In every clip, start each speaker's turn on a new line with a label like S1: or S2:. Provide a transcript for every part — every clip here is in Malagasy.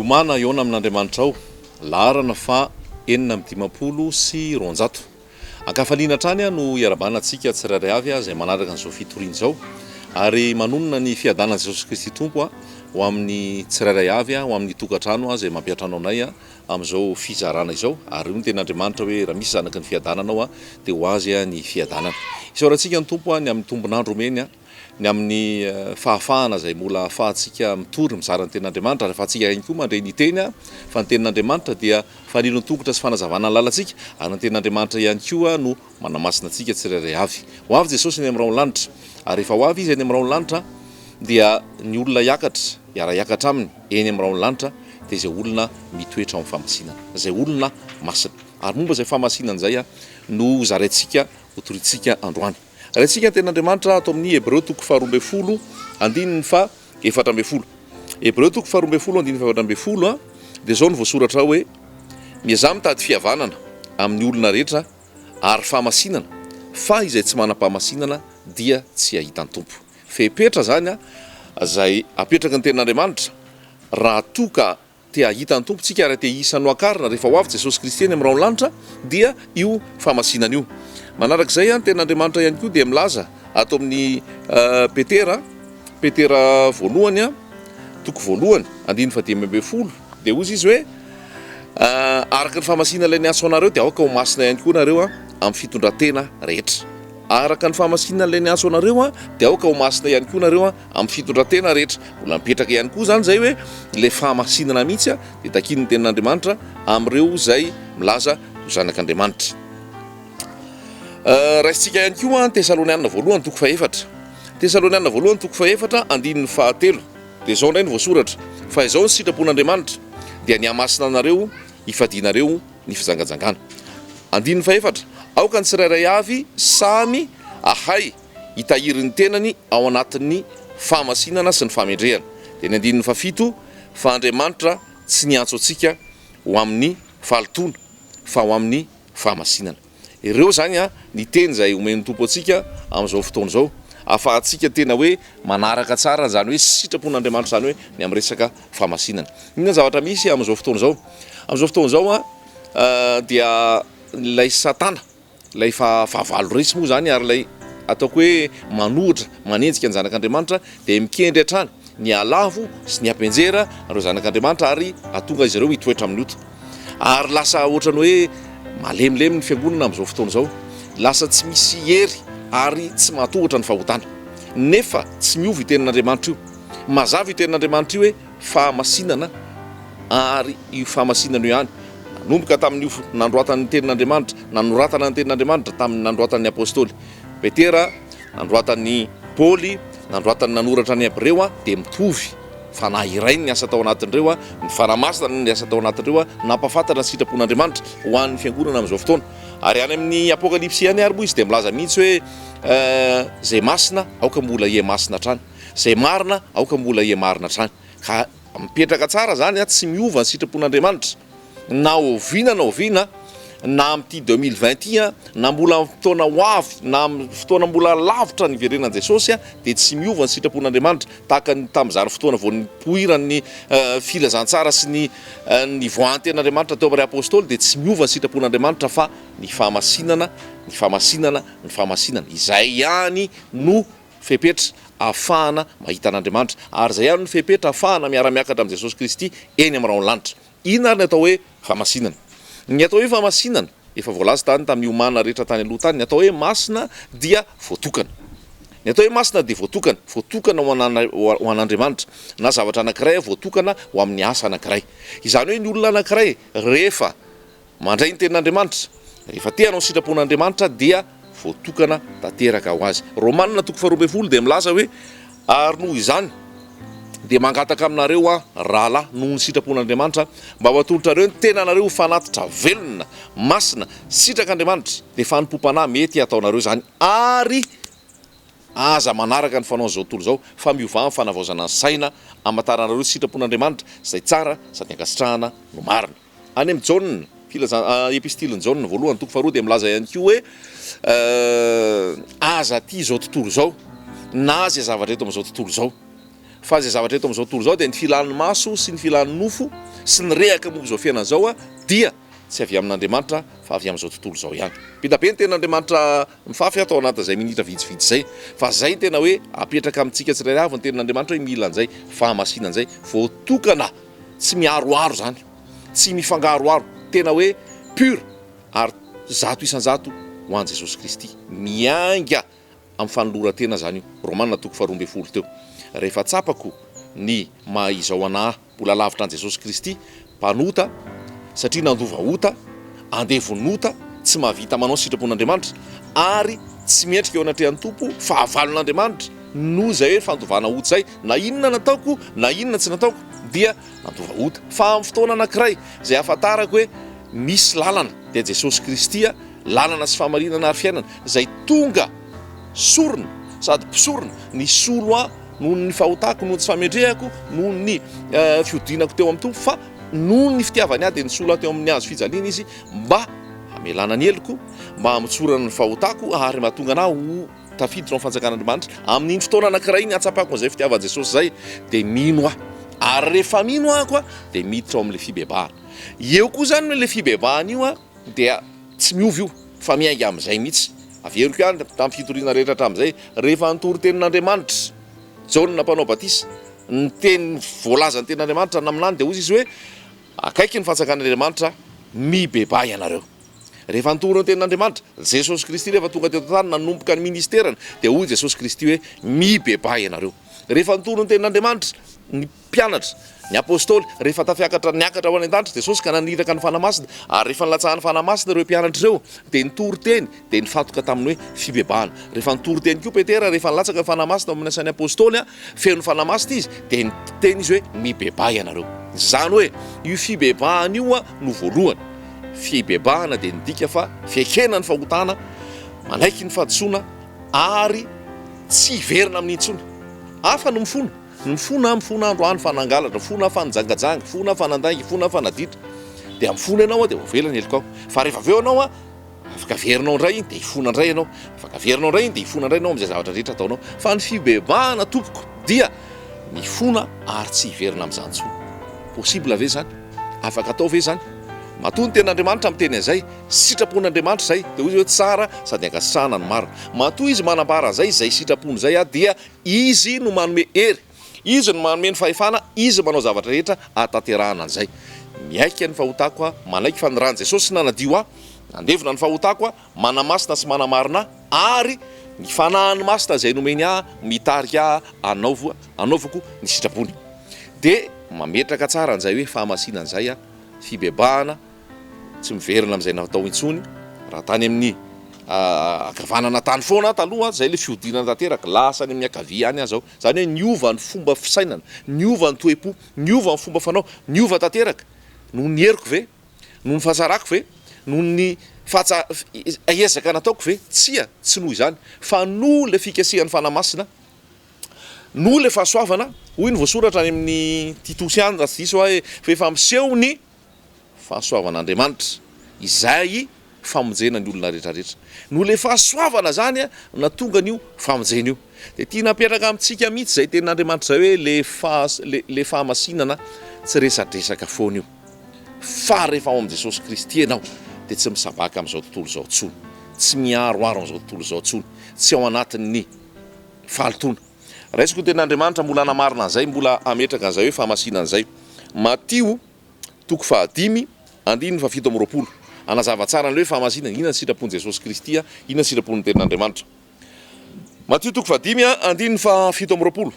S1: Miomàna hihaona amin'Andriamanitrao, laharana faha 256. Ankafaliana hatrany no iarahabana antsika tsirairay avy izay manaraka an'izao fitoriana izao ary manonona ny fiadanan'i Jesosy Kristy Tompo ho amin'ny tsirairay avy, ho amin'ny tokantrano izay mampiantrano anay amin'izao fizarana izao. Ary hoy ny tenin'Andriamanitra hoe raha misy zanaky ny fiadanana ao dia ho azy ny fiadanana. Isaorantsika ny Tompo ny amin'ny tombon'andro omeny. ny amin'ny fahafahana izay mbola ahafahantsika mitory, mizara ny tenin'Andriamanitra ary ahafahantsika ihany koa mandre ny teny fa ny tenin'Andriamanitra dia fanilon-tongotra sy fanazavana ny lalantsika ary ny tenin'Andriamanitra ihany koa no manamasina antsika tsirairay avy. Ho avy Jesosy eny amin'ny rahon'ny lanitra ary rehefa ho avy Izy eny amin'ny rahon'ny lanitra dia ny olona hiakatra, hiara-hiakatra Aminy eny amin'ny rahon'ny lanitra dia izay olona mitoetra ao amin'ny fahamasinana, izay olona masina. Ary momba izay fahamasinana izay no hozaraintsika, hotorintsika androany. Raintsika ny tenin'Andriamanitra ato amin'ny Hebreo toko faharoa ambin'ny folo andininy faha 14. Hebreo toko faharoa ambin'ny folo andininy faha 14 dia izao no voasoratra ao hoe, Miezaha mitady fihavanana amin'ny olona rehetra ary fahamasinana, fa izay tsy manam-pahamasinana dia tsy hahita ny Tompo. Fepetra izany izay apetraky ny tenin'Andriamanitra raha toa ka Te hahita ny Tompo tsika ary te hisa nohakarina rehefa ho avy Jesosy Kristy eny amin'ny rahon'ny lanitra dia io fahamasinana io. Manarak'izay ny tenin'Andriamanitra ihany koa dia milaza ato amin'ny Petera, Petera voalohany toko voalohany andininy faha-15 dia hozy izy hoe araka ny fahamasinana ilay niantso anareo dia aoka ho masina ihany koa nareo amin'ny fitondran-tena rehetra. Araka ny fahamasinana ilay niantso anareo dia aoka ho masina ihany koa nareo amin'ny fitondran-tena rehetra. Mbola mipetraka ihany koa izany izay hoe ilay fahamasinana mihitsy dia takian'ny tenin'Andriamanitra amin'ireo izay milaza ho zanak'Andriamanitra. Raisintsika ihany koa ny Tesalonianina voalohany toko fahefatra. Tesalonianina voalohany toko fahefatra andininy fahatelo dia izao indray no voasoratra, fa izao ny sitrapon'Andriamanitra dia ny hamasina anareo hifadianareo ny fijangajangana. Andininy fahefatra, aoka ny tsirairay avy samy ahay hitahiry ny tenany ao anatin'ny fahamasinana sy ny fahamendrehana. Dia ny andininy fahafito, fa Andriamanitra tsy niantso antsika ho amin'ny fahalotoana, fa ho amin'ny fahamasinana. Ireo izany ny teny izay omen'ny Tompo antsika amin'izao fotoana izao, ahafahantsika tena hoe manaraka tsara an'izany hoe sitrapon'Andriamanitra izany hoe ny amin'ny resaka fahamasinana. Inona ny zavatra misy amin'izao fotoana izao? Amin'izao fotoana izao dia ilay Satana Ilay fahavalo resy moa izany ary ilay ataoko hoe manohitra, manenjika ny zanak'Andriamanitra dia mikendry hatrany ny hahalavo sy ny hampianjera ireo zanak'Andriamanitra ary hahatonga izy ireo hitoetra amin'ny ota. Ary lasa ohatran'ny hoe malemilemy ny fiangonana amin'izao fotoana izao. Lasa tsy misy hery ary tsy mahatohitra ny fahotana. Nefa tsy miova io tenin'Andriamanitra io. Mazava io tenin'Andriamanitra io hoe fahamasinana ary io fahamasinana io ihany Nanomboka tamin'io nandroatany ny Tenin'Andriamanitra, nanoratana ny Tenin'Andriamanitra tamin'ny nandroatan'ny Apostoly Petera, nandroatan'i Paoly, nandroatany nanoratra ny Hebreo dia mitovy fanahy iray ny asa tao anatin'ireo, ny Fanahy Masina no niasa tao anatin'ireo, nampahafantatra ny sitrapon'Andriamanitra ho an'ny fiangonana amin'izao fotoana. Ary any amin'ny Apokalypsy ihany ary moa izy dia milaza mihitsy hoe izay masina aoka mbola hiha-masina hatrany, izay marina aoka mbola hiha-marina hatrany. Ka mipetraka tsara zany tsy miova ny sitrapon'Andriamanitra na oviana na oviana na amin'ity 2020 ity na mbola amin'ny fotoana ho avy na amin'ny fotoana mbola lavitra ny hiverenan'i Jesosy dia tsy miova ny sitrapon'Andriamanitra tahaka ny tamin'izany fotoana vao nipoiran'ny filazantsara sy ny nivoahan'ny tenin'Andriamanitra teo amin'ireo apostoly dia tsy miova ny sitrapon'Andriamanitra fa ny fahamasinana ny fahamasinana ny fahamasinana izay ihany no fepetra ahafahana mahita an'Andriamanitra, ary izay ihany no fepetra ahafahana miara-miakatra amin'i Jesosy Kristy eny amin'ny rahon'ny lanitra. Inona ary ny atao hoe fahamasinana? Ny atao hoe fahamasinana, efa voalaza tany tamin'ny Omana rehetra tany aloha tany, ny atao hoe masina dia voatokana. Ny atao hoe masina dia voatokana, voatokana ho an'Andriamanitra, na zavatra anankiray voatokana ho amin'ny asa anankiray. Izany hoe ny olona anankiray rehefa Mandray ny tenin'Andriamanitra. Rehefa te hanao ny sitrapon'Andriamanitra dia voatokana tanteraka ho azy. Romana toko faharoa ambin'ny folo dia milaza hoe, Ary noho izany dia mangataka aminareo aho, rahalahy, noho ny sitrapon'Andriamanitra, mba ho atolotrareo ny tenanareo ho fanatitra velona, masina, sitrak'Andriamanitra, dia fanompoam-panahy mety hataonareo izany, ary aza manaraka ny fanaon'izao tontolo izao, fa miovà amin'ny fanavaozana ny saina, hamantaranareo ny sitrapon'Andriamanitra, izay tsara sady ankasitrahana no marina. Any amin'i Jaona, filazan, epistilin'i Jaona voalohany toko faharoa dia milaza ihany koa hoe aza tia izao tontolo izao na izay zavatra eto amin'izao tontolo izao. Fa izay zavatra eto amin'izao tontolo izao dia ny filan'ny maso sy ny filan'ny nofo sy ny rehaka momba izao fiainana izao dia tsy avy amin'Andriamanitra fa avy amin'izao tontolo izao ihany. Be dia be ny tenin'Andriamanitra mifafy ato ao anatin'izay minitra vitsivitsy izay. Fa izay no tena hoe apetraka amintsika tsirairay avy ny tenin'Andriamanitra hoe mila an'izay fahamasinana izay voatokana, tsy miharoharo izany, tsy mifangaroharo, tena hoe pur ary 100% ho an'i Jesosy Kristy. Miainga amin'ny fanoloran-tena izany io. Romana toko faharoa ambin'ny folo teo. Rehefa tsapako ny maha izao anà mbola lavitra an'i Jesosy Kristy, mpanota, satria nandova ota, andevon'ota, tsy mahavita manao ny sitrapon'Andriamanitra, ary tsy mendrika eo anatrehan'ny Tompo, fahavalon'Andriamanitra, noho izay hoe fandovana ota izay, na inona nataoko na inona tsy nataoko, dia nandova ota. Fa amin'ny fotoana anankiray izay ahafantarako hoe misy lalana, dia Jesosy Kristy, lalana sy fahamarinana ary fiainana, izay tonga sorona sady mpisorona, nisolo ahy noho ny fahotako, noho ny tsy fahamendrehako, noho ny fihodinako teo amin'ny Tompo, fa noho ny fitiavany ahy dia nisolo ahy teo amin'ny hazo fijaliana Izy mba hamelana ny heloko, mba hamotsorana ny fahotako ary mahatonga anah ho tafiditra ao amin'ny fanjakan'Andriamanitra. Amin'iny fotoana anankiray iny hahatsapako an'izay fitiavan'i Jesosy izay, dia mino aho. Ary rehefa mino aho koa dia miditra ao amin'ilay fibebahana. Eo koa izany ilay fibebahana io dia tsy miova io fa miainga amin'izay mihitsy. Averiko ihany tamin'ny fitoriana rehetra hatramin'izay, rehefa nitory tenin'Andriamanitra Jaona mpanao batisa, ny teny voalazan'ny tenin'Andriamanitra naminany dia hoy izy hoe, akaiky ny fanjakan'Andriamanitra, mibebaha ianareo. Rehefa nitory ny tenin'Andriamanitra, Jesosy Kristy rehefa tonga teto an-tany nanomboka ny ministerany dia hoy Jesosy Kristy hoe, mibebaha ianareo. Rehefa nitory ny tenin'Andriamanitra, ny. Mpianatra, ny Apôstôly, rehefa tafiakatra niakatra ho any an-danitra Jesosy ka naniraka ny Fanahy Masina, ary rehefa nilatsahan'ny Fanahy Masina ireo mpianatra ireo, dia nitory teny, dia nifantoka tamin'ny hoe fibebahana. Rehefa nitory teny koa Petera, rehefa nilatsaka ny Fanahy Masina ao amin'ny asan'ny Apôstôly, feno Fanahy Masina izy, dia niteny izy hoe, Mibebaha ianareo. Izany hoe, io fibebahana io no voalohany. Fibebahana dia midika fa fiaikena ny fahotana, manaiky ny fahadisoana, ary tsy hiverina aminy intsony. Hafa no mifona. Mifona aho, mifona aho androany fa nangalatra, mifona aho fa nijangajanga, mifona aho fa nandainga, mifona aho fa naditra. Dia mifona ianao dia voavela ny helokao. Fa rehefa avy eo ianao afaka averinao indray iny dia hifona indray ianao. Afaka averinao indray iny dia hifona indray ianao amin'izay zavatra rehetra ataonao. Fa ny fibebahana tompoko dia mifona ary tsy hiverina amin'izany intsony. Possible ve izany? Afaka atao ve izany? Matoa ny tenin'Andriamanitra miteny an'izay, sitrapon'Andriamanitra izay, dia hoy izy hoe tsara sady ankasitrahana ny marina. Matoa izy manambara an'izay, izay sitrapony izay dia Izy no manome hery, Izy no manome ny fahefana, Izy manao zavatra rehetra ahatanterahana an'izay. Miaiky ny fahotako aho, manaiky fa ny ran'i Jesosy nanadio ahy, nandevona ny fahotako aho, manamasina sy manamarina ahy, ary ny Fanahiny Masina izay nomeny ahy mitarika ahy hanaova, hanaovako ny sitrapony. Dia mametraka tsara an'izay hoe fahamasinana izay aho, fibebahana, Tsy miverina amin'izay natao intsony, raha tany amin'ny ankavanana tany foana aho taloha, izay ilay fihodinana tanteraka, lasa any amin'ny ankavia any aho izao. Izany hoe niova ny fomba fisainana, niova ny toe-po, niova ny fomba fanao, niova tanteraka. Noho ny heriko ve? Noho ny fahatsarako ve? Noho ny fahatsa- ezaka nataoko ve? Tsia, tsy noho izany, fa noho ilay fikasihan'ny Fanahy Masina, noho ilay fahasoavana, hoy ny voasoratra any amin'ny Titosy any raha tsy diso aho hoe, fa efa miseho ny Fahasoavan'Andriamanitra izay famonjena ny olona rehetra rehetra. Noho ilay fahasoavana izany no nahatonga an'io famonjena io. Dia tiana hapetraka amintsika mihitsy izay tenin'Andriamanitra izay hoe le fahas- le le fahamasinana tsy resadresaka foana io. Fa rehefa ao amin'i Jesosy Kristy ianao dia tsy misabaka amin'izao tontolo izao intsony, tsy miharoharo amin'izao tontolo izao intsony, tsy ao anatin'ny fahalotoana. Raisiko ny tenin'Andriamanitra mbola hanamarina an'izay, mbola hametraka an'izay hoe fahamasinana izay. Matio. toko fahadimy, andininy fahafito amby roapolo. Hanazava tsara an'ilay hoe fahamasinana, inona ny sitrapon'i Jesosy Kristy, inona ny sitrapon'ny Tenin'Andriamanitra. Matio toko fahadimy, andininy fahafito amby roapolo.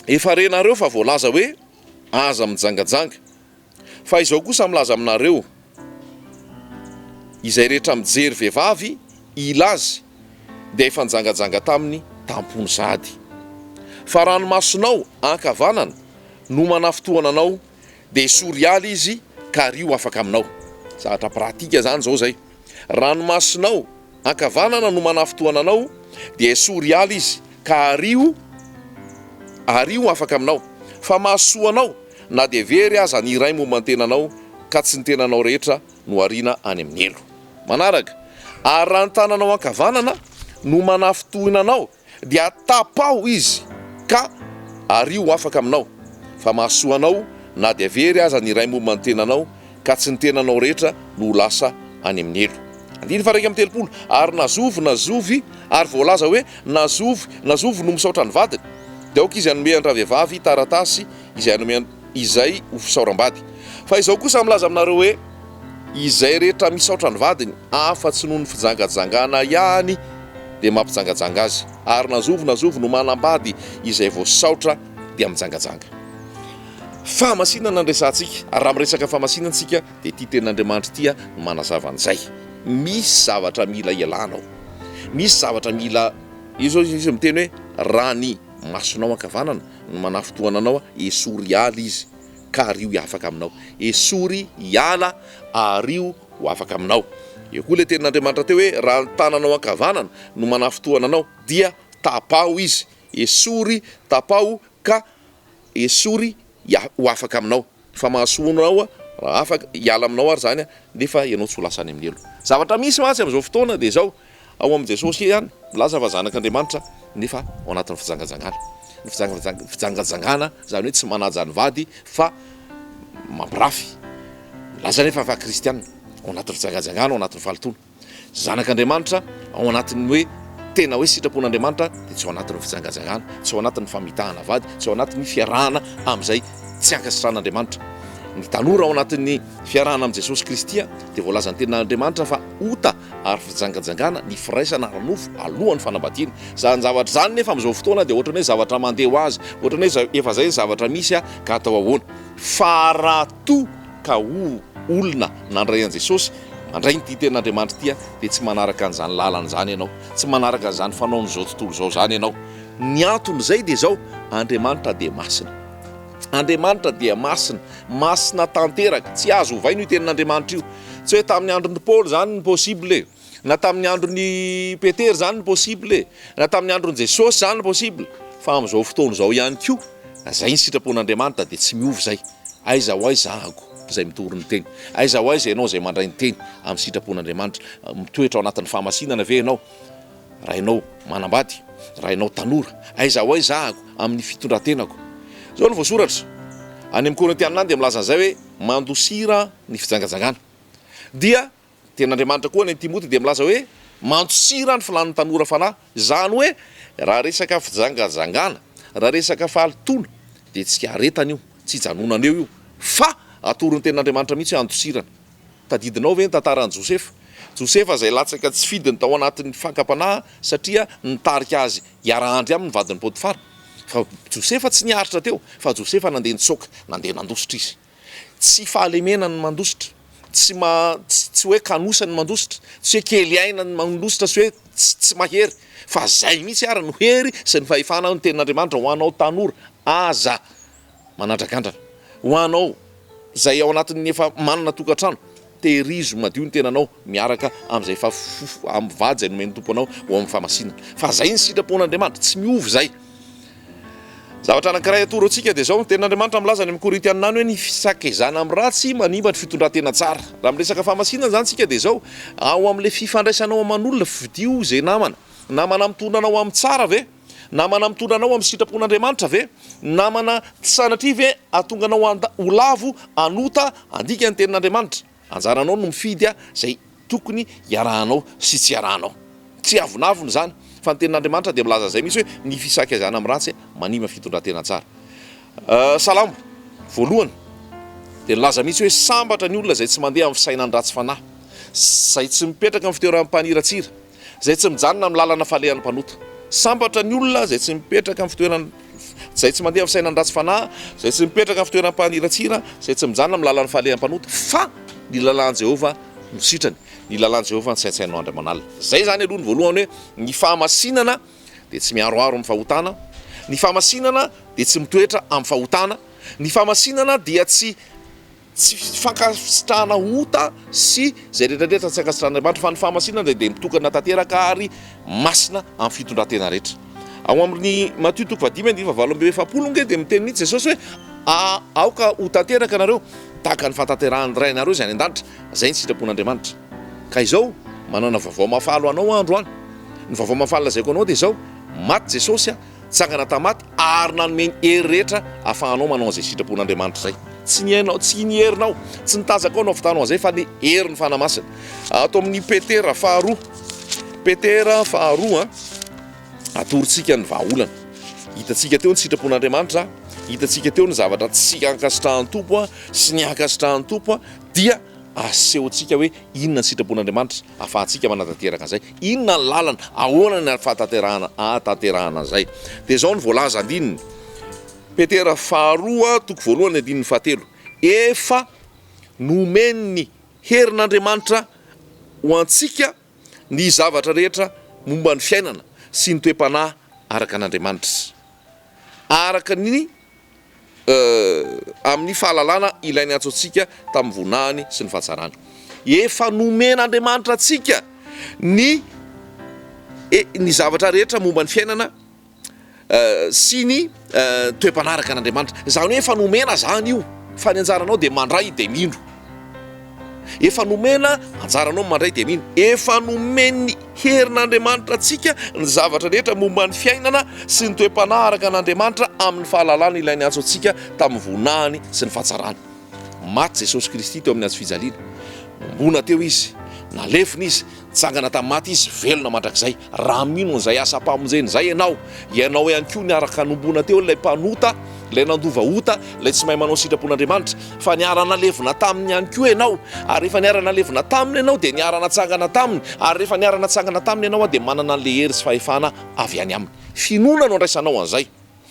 S1: Efa renareo fa voalaza hoe, Aza mijangajanga. Fa izao kosa milaza aminareo, izay rehetra mijery vehivavy hila azy, dia efa nijangajanga taminy tam-pony sahady. Fa raha ny masonao ankavanana no manafintohana anao dia esory hiala izy ka ario afaka aminao. Zavatra pratika zany zao zay. Raha ny masonao ankavanana no manafintohana anao dia esory hiala izy ka ario ario afaka aminao. Fa mahasoa anao na dia very aza ny iray momba ny tenanao ka tsy ny tenanao rehetra no ariana any amin'ny helo. Manaraka, ary raha ny tananao ankavanana no manafintohina anao dia tapaho izy ka. Ario ho afaka aminao, fa mahasoa anao na dia very aza ny iray momba ny tenanao, ka tsy ny tenanao rehetra no ho lasa any amin'ny helo. Andininy faha 31, Ary na zovy na zovy, ary voalaza hoe, na zovy na zovy no misaotra ny vadiny, dia aoka izy hanome an-dravehivavy taratasy izay hanome izay ho fisaoram-bady. Fa izao kosa milaza aminareo hoe, Izay rehetra misaotra ny vadiny, afa-tsy noho ny fijangajangana ihany, dia mampijangajanga azy. Ary na zovy na zovy no manambady izay voasaotra, dia mijangajanga. Fahamasinana no resahantsika, ary raha miresaka fahamasinana isika, dia ity Tenin'Andriamanitra ity no manazava an'izay. Misy zavatra mila ialana ao. Misy zavatra mila, izao izy miteny hoe, raha ny masonao ankavanana no manafintohana anao, esory hiala izy, ka ario hiafaka aminao. Esory hiala, ario ho afaka aminao. Eo koa ilay tenin'Andriamanitra teo hoe, raha ny tananao ankavanana no manafintohana anao, dia tapaho izy. Esory, tapaho, ka esory ho afaka aminao. Fa mahasoa anao raha afaka hiala aminao ary izany nefa ianao tsy ho lasa any amin'ny helo. Zavatra misy mantsy amin'izao fotoana dia izao, ao amin'i Jesosy ihany milaza fa zanak'Andriamanitra nefa ao anatin'ny fijangajangana. Ny fijangajangana izany hoe tsy manaja ny vady fa mampirafy. Milaza nefa fa kristiana ao anatin'ny fijangajangana, ao anatin'ny fahalotoana. Zanak'Andriamanitra ao anatin'ny hoe tena hoe sitrapon'Andriamanitra dia tsy ao anatin'ny fijangajangana, tsy ao anatin'ny famitahana vady, tsy ao anatin'ny fiarahana amin'izay tsy ankasitrahan'Andriamanitra. Ny tanora ao anatin'ny fiarahana amin'i Jesosy Kristy dia voalazan'ny tenin'Andriamanitra fa ota ary fijangajangana ny firaisana ara-nofo alohan'ny fanambadiana. Izany zavatra izany nefa amin'izao fotoana dia ohatran'ny hoe zavatra mandeha ho azy, ohatran'ny hoe efa izay ny zavatra misy ka atao ahoana. Fa raha toa ka ho olona nandray an'i Jesosy, mandray ity tenin'Andriamanitra ity dia tsy manaraka an'izany lalana izany ianao, tsy manaraka an'izany fanaon'izao tontolo izao izany ianao. Ny anton'izay dia izao, Andriamanitra dia masina. Andriamanitra dia masina, masina tanteraka, tsy azo ovaina io tenin'Andriamanitra io. Tsy hoe tamin'ny andron'i Paoly izany ny possible e, na tamin'ny andron'i Petera izany ny possible e, na tamin'ny andron'i Jesosy izany ny possible, fa amin'izao fotoana izao ihany koa, izay ny sitrapon'Andriamanitra dia tsy miova izay. Aiza ho aiza ahako izay mitory ny teny? Aiza ho aiza ianao izay mandray ny teny amin'ny sitrapon'Andriamanitra? Mitoetra ao anatin'ny fahamasinana ve ianao raha ianao manambady, raha ianao tanora? Aiza ho aiza ahako amin'ny fitondran-tenako? Izao no voasoratra any amin'ny Korintiana any dia milaza an'izay hoe mandosira ny fijangajangana. Dia Tenin'Andriamanitra koa any amin'i Timoty dia milaza hoe mandosira ny filàn'ny tanora fanahy. Izany hoe raha resaka fijangajangana, raha resaka fahalotoana dia tsy aretana io, tsy ijanonana eo io fa atoron'ny Tenin'Andriamanitra mihitsy hoe andosirana. Tadidinao ve ny tantaran'i Josefa? Josefa izay latsaka tsy fidiny tao anatin'ny fakam-panahy satria nitarika azy hiara-handry aminy ny vadin'i Potifara. Fa Josefa tsy niaritra teo fa Josefa nandeha nitsoaka, nandeha nandositra izy. Tsy fahalemena ny mandositra, tsy ma tsy hoe kanosa ny mandositra, tsy hoe kely aina ny mandositra sy hoe tsy tsy mahery fa zay mihitsy ary no hery sy ny fahefana ny tenin'Andriamanitra ho anao tanora aza manandrakandrana, ho anao zay ao anatin'ny efa manana tokantrano Tehirizo madio ny tenanao miaraka amin'izay efa amin'ny vady izay nomen'ny Tompo anao ho amin'ny fahamasinana. Fa izay ny sitrapon'Andriamanitra, tsy miova izay. Zavatra anankiray atoro antsika dia izao, ny tenin'Andriamanitra milaza any amin'ny Korintianina any hoe ny fisakezana amin'ny ratsy manimba ny fitondran-tena tsara. Raha miresaka fahamasinana izany isika dia izao, ao amin'ilay fifandraisanao aman'olona, fidio izay namana. Namana mitondra anao amin'ny tsara ve? Namana mitondra anao amin'ny sitrapon'Andriamanitra ve? Namana tsy sanatria ve hahatonga anao handa, ho lavo, hanota, handika ny tenin'Andriamanitra? Anjaranao no mifidy izay tokony hiarahanao sy tsy hiarahanao. Tsy avonavona izany, fa ny tenin'Andriamanitra dia milaza izay mihitsy hoe ny fisakaizana amin'ny ratsy manimba fitondran-tena tsara. Salamo voalohany dia nilaza mihitsy hoe sambatra ny olona izay tsy mandeha amin'ny fisainan'ny ratsy fanahy, izay tsy mipetraka amin'ny fitoeran'ny mpaniratsira, Izay tsy mijanona amin'ny lalana falehan'ny mpanota. Sambatra ny olona izay tsy mipetraka amin'ny fitoeran'ny, izay tsy mandeha amin'ny fisainan'ny ratsy fanahy, izay tsy mipetraka amin'ny fitoeran'ny mpaniratsira, izay tsy mijanona amin'ny lalan'ny falehan'ny mpanota, fa ny lalàn'i Jehovah no sitrany, ny lalàn'i Jehovah no saintsainao andro aman'alina. Izay izany aloha ny voalohany hoe ny fahamasinana dia tsy miharoharo amin'ny fahotana, ny fahamasinana dia tsy mitoetra amin'ny fahotana, ny fahamasinana dia tsy Tsy fankasitrahana ota sy izay rehetra rehetra tsy ankasitrahan'Andriamanitra, fa ny fahamasinana dia mitokana tanteraka ary masina amin'ny fitondran-tena rehetra. Ao amin'ny Matio toko fahadimy andininy fahavalo amby 40 ange dia miteny mihitsy Jesosy hoe, Aoka ho tanteraka nareo, tahaka ny fahatanterahan'ny Rainareo izay any an-danitra. Izay ny sitrapon'Andriamanitra. Ka izao, manana vaovao mahafaly ho anao aho androany. Ny vaovao mahafaly lazaiko anao dia izao, maty Jesosy. Nitsangana tamin'ny maty ary nanome ny hery rehetra ahafahanao manao an'izay sitrapon'Andriamanitra izay. Tsy ny hainao, tsy ny herinao, tsy ny tanjakao no ahavitanao an'izay fa ny herin'ny Fanahy Masina. Ato amin'ny Petera faharoa, Petera faharoa, atorontsika ny vahaolana. Hitantsika teo ny sitrapon'Andriamanitra, hitantsika teo ny zavatra tsy ankasitrahan'ny Tompo sy ny ankasitrahan'ny Tompo, dia asehontsika hoe inona ny sitrapon'Andriamanitra ahafahantsika manatanteraka an'izay, inona ny lalana, ahoana ny fahatanterahana ahatanterahana an'izay. Dia izao no voalaza andininy, Petera faharoa toko voalohany andininy fahatelo, Efa nomen'ny herin'Andriamanitra ho antsika ny zavatra rehetra momba ny fiainana sy ny toe-panahy araka an'Andriamanitra, araka ny amin'ny fahalalana ilay niantso antsika tamin'ny voninahiny sy ny fahatsarany. Efa nomen'Andriamanitra antsika ny ny zavatra rehetra momba ny fiainana sy ny toe-panaraka an'Andriamanitra. Izany hoe efa nomena izany io, fa ny anjaranao dia mandray dia mino. Efa nomena, anjaranao ny mandray dia mino. Efa nomen'ny herin'Andriamanitra antsika ny zavatra rehetra momba ny fiainana sy ny toe-panahy araka an'Andriamanitra amin'ny fahalalana ilay niantso antsika tamin'ny voninahiny sy ny fahatsarany. Maty Jesosy Kristy teo amin'ny hazofijaliana. Nombona teo Izy, nalefina Izy, Nitsangana tamin'ny maty Izy, velona mandrakizay. Raha mino an'izay asam-pamonjena izay ianao, ianao ihany koa niaraka nombona teo ilay mpanota, ilay nandova ota, ilay tsy mahay manao sitrapon'Andriamanitra, fa niara-nalevina taminy ihany koa ianao. Ary rehefa niara-nalevina taminy ianao dia niara-natsangana taminy, ary rehefa niara-natsangana taminy ianao dia manana an'ilay hery sy fahefana avy any aminy. Finoana no andraisanao an'izay.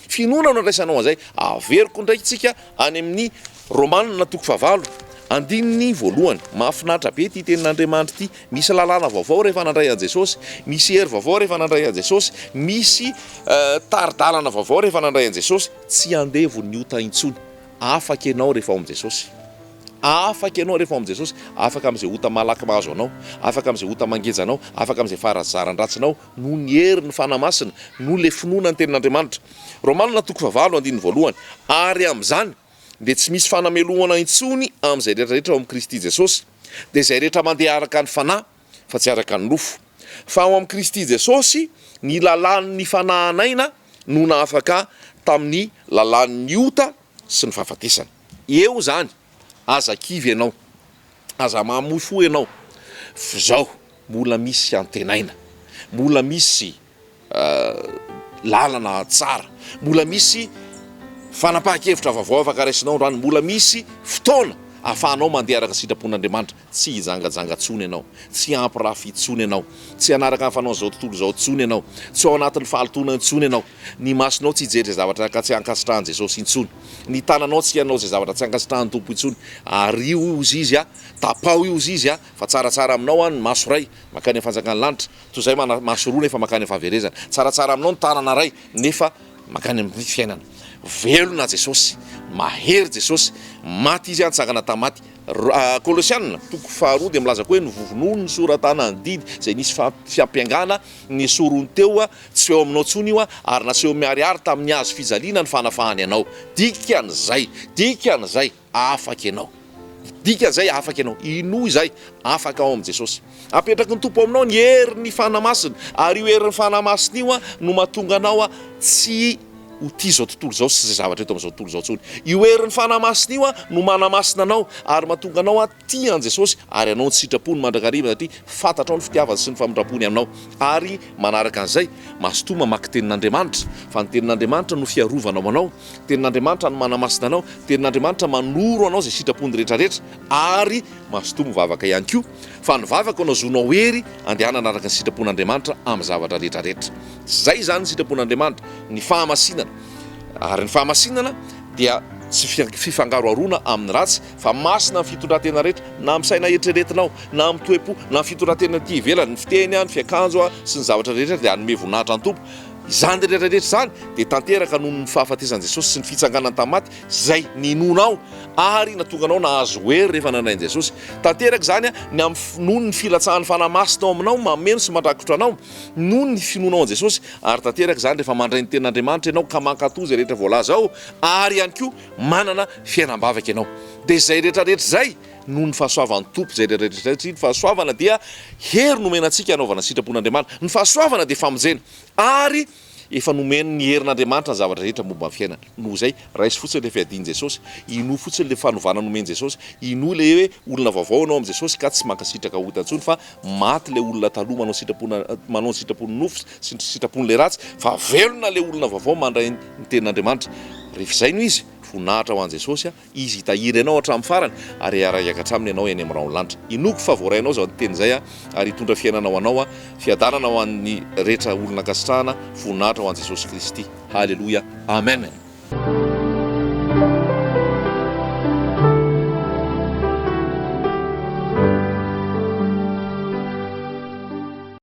S1: Finoana no andraisanao an'izay. Averiko indray tsika any amin'ny Romana toko fahavalo, andininy voalohany. Mahafinaritra be ity tenin'Andriamanitra ity. Misy lalàna vaovao rehefa nandray an'i Jesosy, misy hery vaovao rehefa nandray an'i Jesosy, misy tari-dalana vaovao rehefa nandray an'i Jesosy. Tsy andevon'ny ota intsony. Afaka ianao rehefa ao amin'i Jesosy. Afaka ianao rehefa ao amin'i Jesosy. Afaka amin'izay ota malaky mahazo anao, afaka amin'izay ota mangeja anao, afaka amin'izay faharazaran-dratsinao. Noho ny hery ny Fanahy Masina, noho ilay finoana ny Tenin'Andriamanitra. Romana toko fahavalo andininy voalohany, Ary amin'izany dia tsy misy fanamelohana intsony amin'izay rehetra rehetra ao amin'i Kristy Jesosy, dia izay rehetra mandeha araka ny Fanahy, fa tsy araka ny nofo. Fa ao amin'i Kristy Jesosy ny lalàn'ny fanahin'aina no nahafaka tamin'ny lalàn'ny ota sy ny fahafatesana. Eo izany, aza kivy ianao. Aza mamoy fo ianao f'izao mbola misy antenaina, mbola misy lalana tsara, mbola misy fanapahan-kevitra vaovao afaka raisinao androany, mbola misy fotoana ahafahanao mandeha araka ny sitrapon'Andriamanitra. Tsy hijangajanga intsony ianao, tsy hampirafy intsony ianao, tsy hanaraka ny fanaon'izao tontolo izao intsony ianao, tsy ao anatin'ny fahalotoana intsony ianao, ny masonao tsy hijery izay zavatra tsy ankasitrahan'i Jesosy intsony. Ny tananao tsy hanao izay zavatra tsy ankasitrahan'ny Tompo intsony. Ario io hozy izy a, tapaho io hozy izy a, fa tsaratsara aminao an ny maso iray mankany amin'ny fanjakan'ny lanitra, toy izay mana maso roa nefa mankany amin'ny fahaverezana. Tsaratsara aminao ny tanana iray nefa mankany amin'ny fiainana. Velona Jesosy, mahery Jesosy, maty Izy an, tsangana tamin'ny maty. Kolosiana, toko faharoa dia milaza koa hoe novovonoiny ny sora-tanan'ny didy izay nisy fiampiangana nesoriny teo Tsy eo aminao intsony io ary naseho miharihary tamin'ny hazo fijaliana ny fanafahany anao. Dikan'izay, dikan'izay, afaka ianao. Dikan'izay, afaka ianao. Inoa izay, afaka ao amin'i Jesosy. Apetraky ny Tompo aminao ny herin'ny Fanahy Masina, ary io herin'ny Fanahy Masina io no mahatonga anao tsy ho tia izao tontolo izao sy izay zavatra eto amin'izao tontolo izao intsony. Io herin'ny Fanahy Masina io no manamasina anao ary mahatonga anao tia an'i Jesosy ary hanao ny sitrapony mandrakariva satria fantatrao ny fitiavany sy ny famindrampony aminao. Ary manaraka an'izay, mazotoa mamaky Tenin'Andriamanitra, fa ny Tenin'Andriamanitra no fiarovana ho anao, Tenin'Andriamanitra no manamasina anao, Tenin'Andriamanitra manoro anao izay sitrapony rehetrarehetra, ary mazotoa mivavaka ihany koa, fa ny vavaka no azonao hery andehanana araka ny sitrapon'Andriamanitra amin'ny zavatra rehetrarehetra. Izay izany ny sitrapon'Andriamanitra, ny fahamasinana. Ary ny fahamasinana dia tsy fifangaroharoana amin'ny ratsy, Fa masina ny fitondran-tena rehetra, na amin'ny saina eritreretinao, na amin'ny toe-po, na amin'ny fitondran-tena aty ivelany, ny fiteny, ny fiakanjo, sy ny zavatra rehetra dia hanome voninahitra ny Tompo. Izany rehetra rehetra izany dia tanteraka noho ny fahafatesan'i Jesosy sy ny fitsanganany tamin'ny maty, izay ninoanao ary nahatonga anao nahazo hery rehefa nandray an'i Jesosy. Tanteraka izany ny amin'ny noho ny filatsahan'ny Fanahy Masina ao aminao, mameno sy mandrakotra anao noho ny finoanao an'i Jesosy, ary tanteraka izany rehefa mandray ny Tenin'Andriamanitra ianao ka mankatò izay rehetra voalaza ao, ary ihany koa manana fiainam-bavaka ianao. Dia izay rehetra rehetra izay noho ny fahasoavan'ny Tompo izay rehetra rehetra izay satria ny fahasoavana dia hery nomena antsika hanaovana sitrapon'Andriamanitra. Ny fahasoavana dia famonjena. Ary Efa nomen'ny herin'Andriamanitra ny zavatra rehetra momba ny fiainana. Noho izay, raiso fotsiny ilay fiadian'i Jesosy, inoa fotsiny ilay fanovana nomen'i Jesosy, inoa ilay hoe olona vaovao ianao amin'i Jesosy ka tsy mankasitraka ota intsony fa maty ilay olona taloha manao sitrapona manao ny sitrapon'ny nofo sy ny sitrapon'ilay ratsy fa velona ilay olona vaovao mandray ny tenin'Andriamanitra. Rehefa izay no izy, voninahitra ho an'i Jesosy a! Izy hitahiry anao hatramin'ny farany ary hiara-hiakatra aminy ianao eny amin'ny rahon'ny lanitra. Inoako fa voarainao izany teny izay ary hitondra fiainana ho anao, fiadanana ho an'ny rehetra olona ankasitrahana, voninahitra ho an'i Jesosy Kristy. Haleloia. Amen.